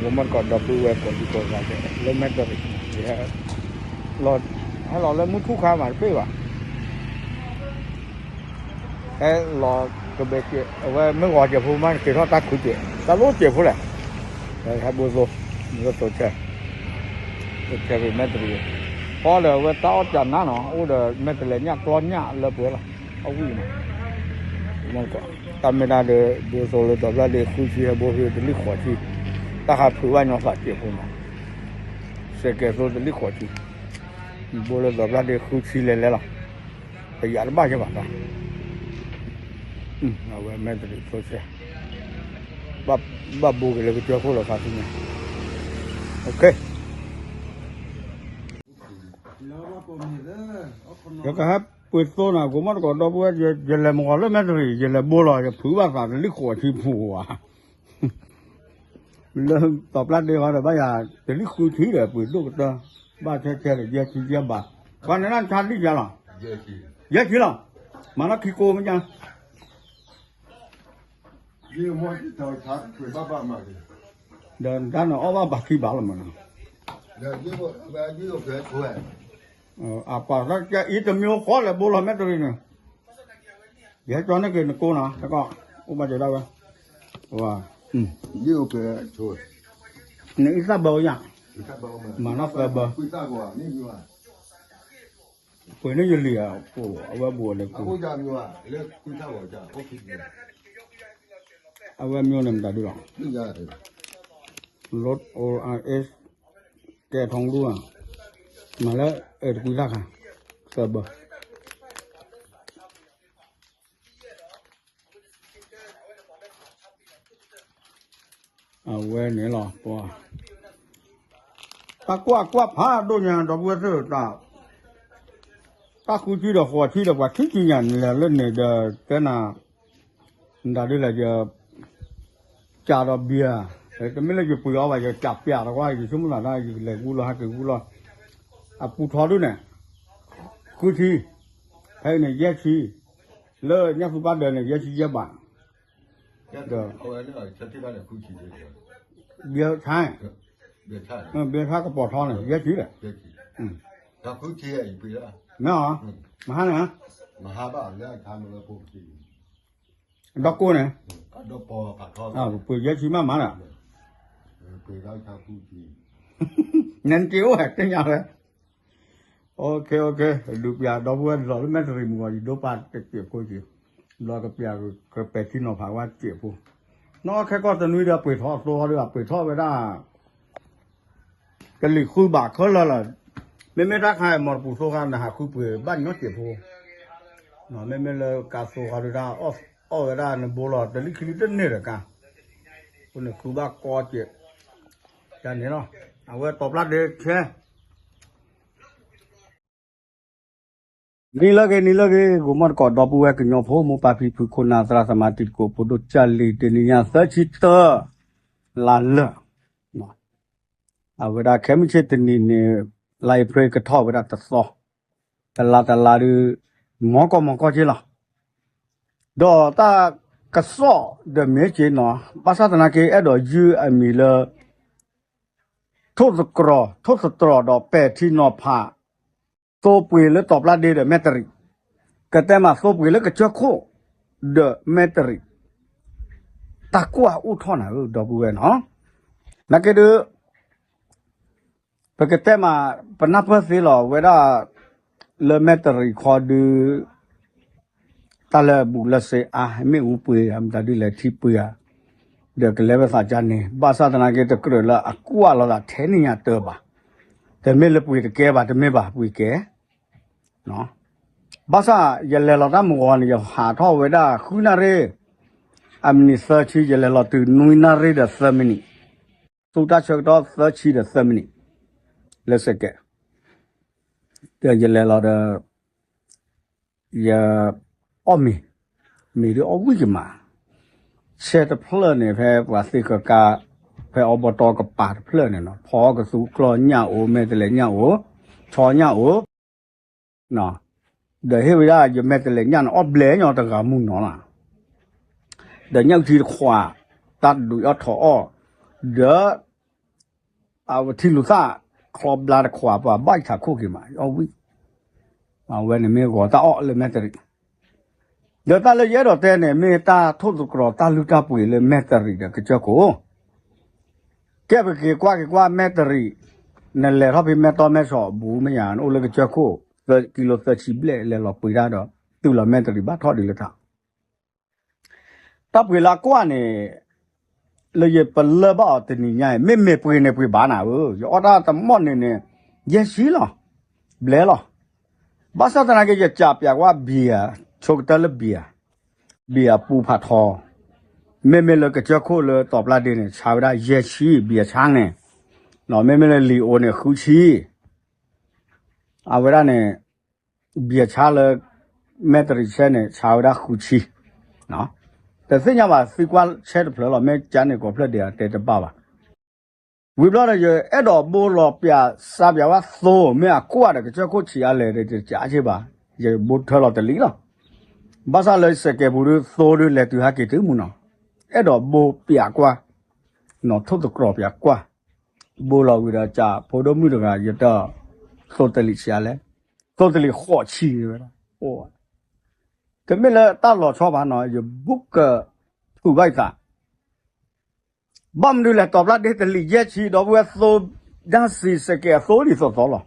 ဂီၤမီၢ်တကိးဒီပုၢ်ဝဲၢ်ကိးဒံကိးဂၤဒဲး လၢမဲၢ်တရံး ယဟဲ ဟဲလီၤလၢမုၢ်ထူၣ်ခါမးတဘ့ၣ်ဘၣ် ဟဲလီၤကဘဲက့ၤ အဝဲမ့ၢ်ဂီၤစဲးဖိမး က့ၤထီၣ်တၢ်ခုက့ၤ တၢ်လိၣ်စဲးဖိလဲၣ် ဟဲဘိသိ မ့ၢ်သိဆဲ သိဆဲမဲၢ်တရံး ဃီဒီးအဝဲတၢ်အီၣ်ကၢနါနီၤ အိၣ်ဒီးမဲာ်တလဲးညၣ်ကျီညၣ်လၢပှဲၤလီၤ အဝံၣ်နီၤ တၢ်မ့ၢ်တၢ်ဒီး ဘိသိလၢဒီးဖျၢၣ်ဒ့ဃုဆံ ဟဲဘိသ့တလံၣ်ဃိးဆံ တၢ်ဟးဖုးဘၣ်ညီသးစဲးဖိနီၤ စဲးကဲးသိတလံၣ်ဃိးဆံ ဘိလၢဒီးဖျၢၣ်ဒ့ဃုဆံလဲၤလဲၤလီၤ ပယးတဘၣ်ယဲဘၣ်တၢ် အဝဲမဲာ်တရံးသိဆဲ ဘၣ်ဘိက့ၤလၢကစၢၢ်ခိၣ်လီၤဖးဆူညါ ယကဟဲပှ့ၤသိနၤ ကိးမီၢ်တကိးဒီပုၢ်ဝဲၢ် ယလဲၤမုၢ်ဂီၤလၢမဲာ်တရံး ယလဲၤဘိလီၤ ယဖုးဘၣ်သးတလံၣ်ဃိးဆံဖုးဝဲ လၢတီၤပျၢ်ဒ့ဃီဒီးဘၣ်ယၤ တလံၣ်ဃုဆံဒီးပှ့ၤဒိၣ်ကတၢၢ် ဘၣ်ဆဲဆဲဒီးယဲၢ်ဆံယဲၢ်ဘး ပှၤန့ၣ်နဆါလံယၤလီၤ ယဲၢ်ဆံလီၤ မၤနီၢ်ခံကိးမ့ၢ်ညါ ဒီးတၢ်န့ၣ်အီၣ်ဘၣ်ဘးခံဘးလီၤမးနီၤ အပှၤအံၤတမံၤဃီလဲၤဘိလီၤမဲာ်တရံးန့ၣ် ယဟဲကၠီန့ၢ်က့ၤနကိးနီၤ တကီၢ် အိၣ်ဘၣ်စၢၤဒၣ်ဝဲ နအံသၣ်ဘၢယၤ မၤနီၢ်သၢဘၢ ပှ့ၤန့ၢ်ယလံၤဧါ အဝဲဘူးအီၤလၢကိး အဝဲမ့ၢ်န့ၣ်မတၤဒုလီၤ Lot O R S ကဲထီဒူဧါ မၤလၢအဲၣ်တကွံသၣ်ခါ သၢဘၢ အဝဲန့ၣ်လီၤ ပှၤ တၢ်ကွၢ်ကွၢ်ဖးဒိၣ်ညါ ဒီပုၢ်ဝဲၢ်သ့ၣ်တၢ် တၢ်ဃုထံဒီးဃိးထံဒီးပှၤထံၣ်ကံညါန့ၣ်လဲၤလၢန့ၣ်ဒီးတဲနၤ နတၢ်ဒ်လဲၣ်ယ ကးဒီးဘံဧါ တမ့ၢ်လၢယပှ့ၤအီၤဘၣ် ယကးပျးဒီးကွၢ် ယဆိကမိၣ်သးဒၣ် ယကလဲၤဂူလီၤ ဟဲက့ၤဂူလီၤ အပူၤထီဒုန့ၣ် ဃုထံ ဖဲအံၤန့ၣ် ယဲၢ်ဆံ လၢညၣ်သူပၢ်ဒၢးန့ၣ် ယဲၢ်ဆံယဲၢ်ဘး ဒီး ဘံဆါ ဘံဆါကပီၤထီန့ၣ် ယဲၢ်ဆံဒီး မ့ၢ်အီၤ မဟါန့ၣ် ဒီကိၢ်န့ၣ် ပှ့ၤယဲၢ်ဆံမးမးဒီး နက့ၤအိၣ်ဟဲသ့ၣ်ညါဝဲ OK OK ဒုးပျးဒီပုၢ်ဝဲၢ်လီၤလၢမဲာ်တရံးမုၢ်ဂီၤ ယဒိပာ်တစဲးဖိက့ၤ လီၤကပျးကပဲာ်ထံနီၤဖးဝဲစဲးဖိ နီၢ်ခဲကီၢ်တနွံဒီးပှ့ၤထီၣ်အသိဃီဒီး ပှ့ၤထီၣ်ဝဲဒၣ် ကလံၤဃုဘးခဲလၢာ်လီၤ မ့မ့ၢ်တၢ်ခါအံၤ မ်တပူၤသိဃီ နဟးဃုပှ့ၤဘၣ်ညီစဲးဖိ မ့မ့ၢ်လၢကါသိဃီဒုးတၢ် အီၣ်ဝဲဒၣ်နဘိလီၤ တလံၣ်ခံလံၣ်တန့ၢ်ဒီးကါ အဃိန့ၣ်ဃုဘၣ်ကီစဲး တၢ်န့ၣ်လီၤ အဝဲတီၤပျၢ်ဒ့ခဲ နံၤလၢအဂ့ၤ နံၤလၢအဂ့ၤ ဂီၤမီၢ်တကိးဒီပုၢ်ဝဲၢ်ကညီဖိ မိၢ်ပၢ်ဖံဖု ခိၣ်နၢ်သရၣ်သမါ တံၤသကိးဖိဒိၣ် ကၢ်လံၤ တနံၤညါသၢဆံတၢ လါလၢာ် အဝဲဒၣ်ခဲမုၢ်ဆ့ၣ်တနံၤန့ၣ် လါအ့ဖြ့ၣ်ကထီၣ်ဝဲဒၣ်တသီ, တလါတလါဒုး မီကီၢ်မီကီၢ်က့လီၤ. ဒီးတၢ်ကစီၣ်ဒီးမ့ၢ်က့နီၤ, ဘၣ်ဆၣ်သနာ်က့ အဲၣ်ဒိးယုၢ်အမံၤလၢ ထိၣ်သတြီၤ, ထိၣ်သတြီၤဒီးပဲာ်ထံနီၤဖး သိပှ့ၤလၢတီၤပျၢ်ဒ့ဒီးမဲၣ်တရံး, ကတဲမးသိပှ့ၤလၢကစၢၢ်ခိၣ်ဒီးမဲၣ်တရံး, တၢ်ကွၢ်အိၣ်ထီၣ်နၤဧၢ ဒီပုၢ်ဝဲၢ်နီၤ, နာ်က့ဒုး ပကတဲမး ပနၢ်ပၢၢ်သ့လီၤ ဝဲဒၣ် လၢမဲၣ်တရံးခီဒုး တၢ်လၢအဘူးလၢစ့အါ မ့ၣ်အူပှ့ၤဧါ မတၤဒ်လဲၣ်ထံပှ့ၤဧါ, ဒီးကလဲၤဝဲသးကါန့ၣ် ဘၣ်ဆၣ်သနာ်က့ တကြၢးလၢအကွၢ်လိာ်သးထဲန့ၣ်ညါတၢဘၣ်, တမ့ၢ်လၢပှ့ၤတကဲဘၣ် တမ့ၢ်ဘၣ်ပှ့ၤကဲ ဘၣ်ဆၣ်ယလဲၤလီၤတၢ်မုၢ်ဂီၤန့ၣ် ယဟးထီၣ်ဝဲဒၣ်ဃုနၣ်ရံၣ် အမံးနံးသၢဆံ ယလဲၤလီၤတုၤနွံနၣ်ရံၣ်ဒီးသၢမံးနံး, သူတၢ်ဆၢကတီၢ်သၢဆံဒီးသၢမံးနံး လၢစဲးကဲး, ဒီးယလဲၤလီၤဒီး ယအီၣ်မ့ၤ, မ့ၤဒုးအီၣ်ဝံၣ်ယမး, ဆဲးတဖျၢၣ်န့ၣ် ဖဲပှၤသ့ၣ်ဃၢၤကါ ဖဲအီဘီတီကပၤတဖျၢၣ်န့ၣ်နီၤ, ဖီကသူကျီၢ်ညၣ်အိၣ် မဲာ်တလဲးညၣ်အိၣ် ဆီညၣ်အိၣ် ဒီးဟ့ၣ်ဝဲဒၣ်ယမဲာ်တလဲးညၣ်န့ၣ် အီၣ်ဘျဲၣ်ညီတဂၤမုၢ်နီၤလီၤ, ဒီးညၣ်အုၣ်ထံတခွး တၢ်ဒုးအီၣ်ထီၣ်အီၣ်, ဒီး အဝဲထံလူၤသၣ် ချီဘျါတခွး ပှၤဘၣ်ယထးခိၣ်က့ၤမး အီၣ်ဝံၣ်, အဝဲန့ၣ်မ့ၢ်ဂီၤတၢ်အီၣ်လၢမဲၣ်တရံး, ဒီးတၢ်လၢယအဲၣ်ဒိးတဲန့ၣ် မ့ၢ်တၢ်ထိၣ်သတြီၤတၢ်လုၢ်တၢ်ပှ့ၤလၢမဲၣ်တရံးဒီးကစၢၢ်ခိၣ်, ကဲပက့ၤကွၢ်က့ၤကွၢ်မဲၣ်တရံး, နလဲၤထီၣ်ဖဲမဲၢ်တီမဲၢ်ဆီးအဘူးမ့ၢ်ယါ နအိၣ်လၢကစၢၢ်ခိၣ် ကံလိသၢဆံဘျဲၣ် လဲၤလီၤပှ့ၤတၢ်ဒီး တုၤလီၤမဲၣ်တရံးဘၣ်ထီၣ်ဒံးလၢထး တၢ်ပှ့ၤလၢအကွၢ်န့ၣ် လၢယပလၢၢ်ဘၣ်အီၤတနံၤညါအံၤ မ့မ့ၢ်ပှ့ၤန့ၣ်ပှ့ၤဘၣ်နၤဧၢ, ယအီၣ်တၢ်တမီၢ်န့ၣ်န့ၣ် ယဲၢ်ဆံလီၤ, ဘျဲလီၤ. ဘၣ်ဆၣ်သနာ်က့ ယကးပၠးကွၢ်ဘံယၤ, ဆိကတၢၢ်လၢဘံယၤ, ဘံယၤပူဖးထီ, မ့မ့ၢ်လၢကစၢၢ်ခိၣ်လၢတီၤပျၢ်ဒ့န့ၣ် ဆါဝဲဒၣ်ယဲၢ်ဆံ ဘံယၤဆါန့ၣ်, မ့မ့ၢ်လၢလံာ်အိၣ်န့ၣ် ဃုဆံ အဝဲဒၣ်န့ၣ် ဘံယၤဆါလၢ မဲၣ်တရံးဆဲန့ၣ် ဆါဝဲဒၣ်ဃုဆံ, တသ့ၣ်ညါဘၣ် သံကွၢ်ဆဲတဖျၢၣ်လီၤ, မ့ၢ်ကန့ၣ်ကိးဖျၢၣ်ဒံးအတဲတဘၣ်ဘၣ်. ဝံၤဘျီဒီး ယအဲၣ်ဒိးဘိလီၤပၠးစးပၠးဝဲသိ မ့ၢ်အကွၢ်ဒီးကစၢၢ်ခိၣ်ဆံးအါလဲၣ်ဒီး ယကးက့ၤဘၣ်, ယဘိထၢလီၤတလံၤလီၤ. ဘၣ်ဆၣ်လၢစဲးကဲးပူၤဒုး သိဒုးလဲၤတုၤဟဲက့ၤတုၤမုၢ်နီၤ, အဲၣ်ဒိးဘိပၠးကွၢ်, နီၣ်ထိၣ်သတြီၤပၠးကွၢ်, ဘိလီၤဝံၤဒီး ကးဖိဒိၣ်မုၣ်တဂၤ ယတ သိတလံၤဆံးအါလဲၣ်, သိတလံၤဃိးဆံဝဲဒၣ်, အိၣ်, တမ့ၢ်လၢတၢ်လီၤဆီဘၣ်နီၤ ယဘူးကထူၣ်ဘၣ်ယသး ဘၣ်မနုၤလဲၣ် တီၤပျၢ်ဒ့တလံၤယဲၢ်ဆံ ဒီပုၢ်ဝဲၢ်သိ ဓာတ်ဆီ စဲးကဲးအသိဒ်သိးသိးလီၤ.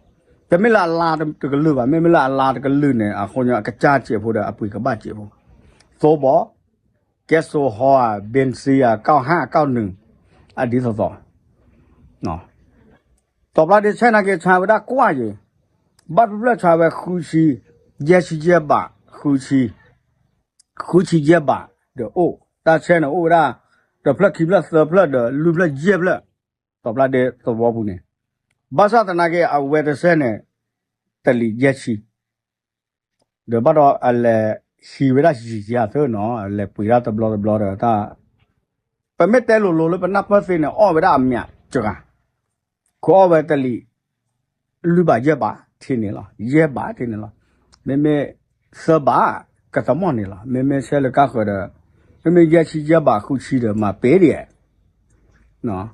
တမ့ၢ်လၢအလါတကလုာ်ဘၣ်, မ့မ့ၢ်လၢအလါတကလုာ်န့ၣ် အဃိညါ အကစၢ်စဲးဖိဒီးအပှ့ၤကဘၣ်စဲးဖိ, သိဘီ, ကဲစိဟီဧါ, ဘ့ၣ်စံဧါ, ကောက်ဟါ, ကောက်နုာ်, အဒ်သိးသိး တီၤပျၢ်ဒ့ဆဲနာ်က့ ဆါဝဲဒၣ်ကွၢ်ယံၤ, ဘၣ်တဖျၢၣ်ဆါဝဲဃုဆံ, ယဲၢ်ဆံယဲၢ်ဘး, ဃုဆံ, ဃုဆံယဲၢ်ဘး, ဒီးအိၣ်, တၢ်ဆဲန့ၣ်အိၣ်ဝဲဒၣ် တဖျၢၣ်ခံဖျၢၣ်သၢဖျၢၣ်ဒီးလွံၢ်ဖျၢၣ်ယဲၢ်ဖျၢၣ်, တီၤပျၢ်ဒ့သဝီပူၤန့ၣ်, ဘၣ်ဆၣ်သနာ်က့ အဝဲတဆဲန့ၣ် တလံၤယဲၢ်ဆံ ဒီးဘၣ်ဒီးအလဲၤဟံးဝဲဒၣ်ယံာ်ယၤသၢနီၤ, လဲၤပှ့ၤဒၣ်တဘျီတဘျီဒီးတၢ်, ပမ့ၢ်တဲလိၤလိၤလၢပနၢ်ပၢၢ်သ့န့ၣ် အီၣ်ဝဲဒၣ်အမံၤစှၤ, ခိးအီၣ်ဝဲတလံၤ လွံၢ်ဘးယဲၢ်ဘးထံန့ၣ်လီၤ, ယဲၢ်ဘးထံန့ၣ်လီၤ, မ့မ့ၢ်သၢဘး ကတမီၢ်န့ၣ်လီၤ, မ့မ့ၢ်ဆဲလၢကါဃၢၤဒီး မ့မ့ၢ်ယဲၢ်ဆံယဲၢ်ဘးဃုဆံဒီးမၤပ့ၤဒံး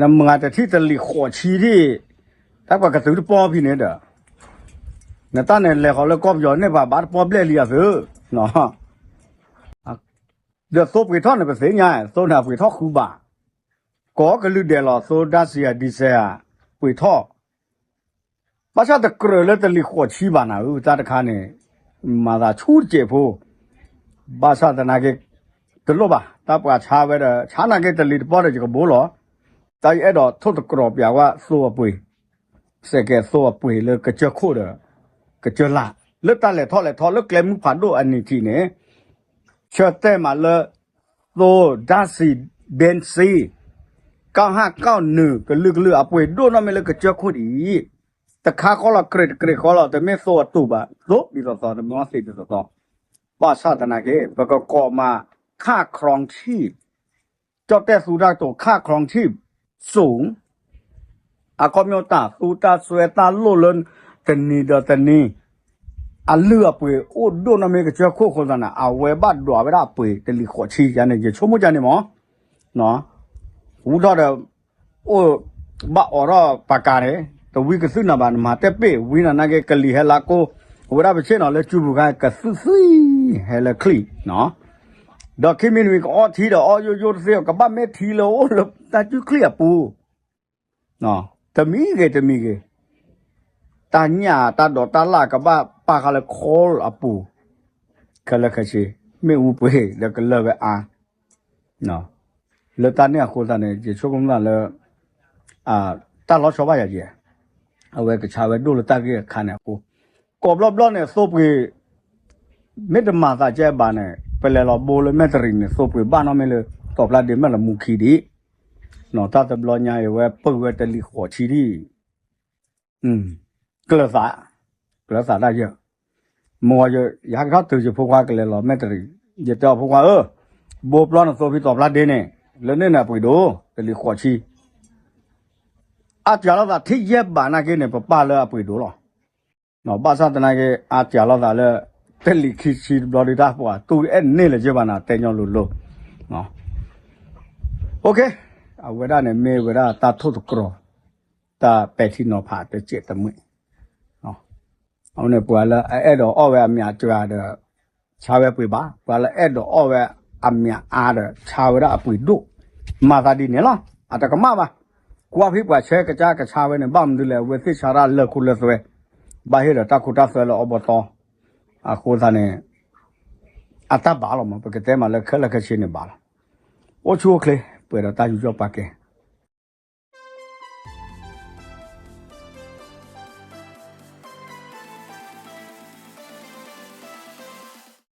နမၤတထံၣ်တလံၤဃိးဆံဒံး, တၢ်ပှၤကသုတပီၢ်ဖဲန့ၣ်ဒီး, နတၢ်န့ၣ်လဲၤဃီၤလၢကီၢ်ပယီၤန့ၣ် ပှၤဘၣ်တပီၢ်ဘျဲၣ်လံအသု, ဒီးသိပှ့ၤထီၣ်န့ၣ်ပသ့ၣ်ညါ, သိန့ၣ်အပှ့ၤထီၣ်ဃုဘး, ကိးကလုာ်ဒဲးလီၤ, သိဓာတ်ဆီဧါ, ဒံၣ်စဲးဧါ, ပှ့ၤထီၣ်, ဘၣ်ဆၣ်တကြၢးလၢတလံၤဃိးဆံဘးနၤဧၢ, တၢ်တခါန့ၣ် မၤသးဆူတစဲးဖိ, ဘၣ်ဆၣ်သနာ်က့ တလိၣ်ဘၣ်, တၢ်ပှၤဆါဝဲဒီး ဆါနာ်က့တလံၤတပီၢ်ဒီးယကဘိလီၤ, တၢ်ယအဲၣ်ဒိးထိၣ်သတြီၤပၠးဝဲသိအပှ့ၤ, စဲးကဲးသိအပှ့ၤလၢကစၢၢ်ခိၣ်ဒီး ကစၢၢ်လၢ်, လၢတၢ်လဲၤထီၣ်လဲၤထီလၢကျဲမုၢ်ဖးဒိၣ်အနံၤထံးန့ၣ် ဆၢတဲာ်မးလၢ သိဓာတ်ဆီ, ဘ့ၣ်စံ, ကောက်ဟါ, ကောက်နုာ်, ကလုာ်ကလုာ်အပှ့ၤဒိၣ်နီၢ်မ့ၢ်လၢကစၢၢ်ခိၣ်ဒံး, တခါဃီလီၤ ကြ့းတကြ့းဃီလီၤ, တမ့ၢ်သိအတူာ်ဘၣ်, သိဒ်သိးသိး တမ့ၢ်အီၣ်သ့ဒ်သိးသိး, ဘၣ်ဆၣ်သနာ်က့ ပကကိးမး ခါခရံာ်ထံ ကၠီၣ်တဲၣ်သူတၢ်ကတိၤ ခါခရံာ်ထံ စူၣ် အခီပညီတၢ်သူတၢ်စွဲတၢ်လိၣ်လၢတနံၤဒီးတနံၤ အလုၢ်အပှ့ၤအိၣ်ဒိၣ်နီၢ်မ့ၢ်ကစၢၢ်ခိၣ်အဃိသတးန့ၣ် အဝဲဘၣ်ဒွးဝဲဒၣ်အပှ့ၤတလံၤဃိးဆံယါန့ၣ် ယဆိကမိၣ်ယါန့ၣ်မး ဝံၤထီၣ်ဒီး အိၣ်ဘၣ်အိးထီၣ်ပာ်ကၤန့ၣ် တဝံကသုၣ်နၤဘၣ် နမၤတဲပ့ၢ်ဝံနၤနာ်က့ ကလံၤဟဲလၢကိၢ် အဝဲဒၣ်ပဆ့ၣ်နီၤလၢစုပူၤခါ ကသုၣ်သွံၣ်ဟဲလၢချံၣ် ဒီးခံမံၤတမံၤ ကအီထံဒီးအီယိယိတသ့ ကဘၣ်မ့ၢ်ထံလၢအိၣ်လၢတၢ်စုချံၣ်အပူၤ တမံၤဂ့ၤတမံၤဂ့ၤ, တၢ်ညၣ်တၢ်ဒိးတၢ်လၣ်ကဘၣ်ပာ်ဃာ်လၢ coal အပူၤ, ခဲလၢာ်ခဲဆ့, မ့ၣ်အူပှ့ၤဒီးကလၢာ်ဝဲအါ, လၢတၢ်န့ၣ်အဃိသတးန့ၣ် ယဆိကမိၣ်သးလၢ တၢ်လီၤဆီဘၣ်ယၤယဲၢ်, အဝဲကဆါဝဲဒိၣ်လၢတၢ်ဂ့ၢ်အခါန့ၣ်အဃိ, ကိးဘျီဘျီန့ၣ် သိပှ့ၤ မ့ၢ်တမၤသးကဲဘၣ်န့ၣ် ပလဲၤလီၤဘိလၢမဲၢ်တရံးန့ၣ် သိပှ့ၤဘၣ်နီၢ်မ့ၢ်လၢ တီၤဖျါဒ့မဲၢ်လမူခံဒံး, တၢ်တဘျီညါအံၤ အဝဲပၢၢ်ဝဲတလံၤဃိးဆံဒံး, ကျၢၤသး, ကျၢၤသးဒၣ်ယဲၢ်, မ့ၢ်ဝဲ ယဟဲကထီၣ်တုၤယဖိခွါကလဲၤလီၤမဲၢ်တရံး, ယတဲအီၤဖိခွါဧၢ, ဘိပျီနသိဖဲတီၤဖျါဒ့န့ၣ် လၢန့ၣ်န့ၣ်အပှ့ၤဒိၣ် တလံၤဃိးဆံ အစှၤလိာ်သးထံၣ်ယဲၢ်ဘးနာ်က့န့ၣ် ပပာ်လၢအပှ့ၤဒိၣ်လီၤ. ဘၣ်ဆၣ်သနာ်က့ အစှၤလိာ်သးလၢ တလံၤခံဆံတဘျီဒုးတၢ်ပှၤ တူၢ်အဲၣ်န့ၢ်လၢၤက့ဘၣ်နၤ တဲညီလိၤလိၤ, အဝဲဒၣ်န့ၣ်မ့ၢ်ဝဲဒၣ်တၢ်ထိၣ်သတြီၤ ပဲာ်ထံနီၤဖးတစဲးတမှဲး, အဝဲန့ၣ် ပှၤလၢအအဲၣ်ဒိးအီၣ်ဝဲအမံၤအစှၤဒီး ဆါဝဲပှ့ၤဘၣ်, ပှၤလၢအဲၣ်ဒိးအီၣ်ဝဲအမံၤအါဒီး ဆါဝဲဒၣ်အပှ့ၤဒိၣ်, မၤသးဒ်န့ၣ်လီၤ. အတကမၣ်ဘၣ်. ကွၢ်ဖဲပှၤဆဲးကစၢ်ကဆါဝဲန့ၣ် ဘၣ်မနုၤလဲၣ်, အဝဲသ့ၣ်ဆါတၢ်လၢခိလၢသွဲ, ဘၣ်ဟ့ၣ်ဒီးတၢ်ခိတၢ်သွဲလၢအဘီတီ အဃိသတးန့ၣ် အတၢ်ဘၣ်လီၤမး, ပကတဲမးလၢခဲလၢာ်ခဲဆ့န့ၣ်ဘၣ်လီၤ. အိၣ်ဆူၣ်အိၣ်ချ့ ပှဲၤဒီးတၢ်ယူးယီၣ်ပာ်ကဲ,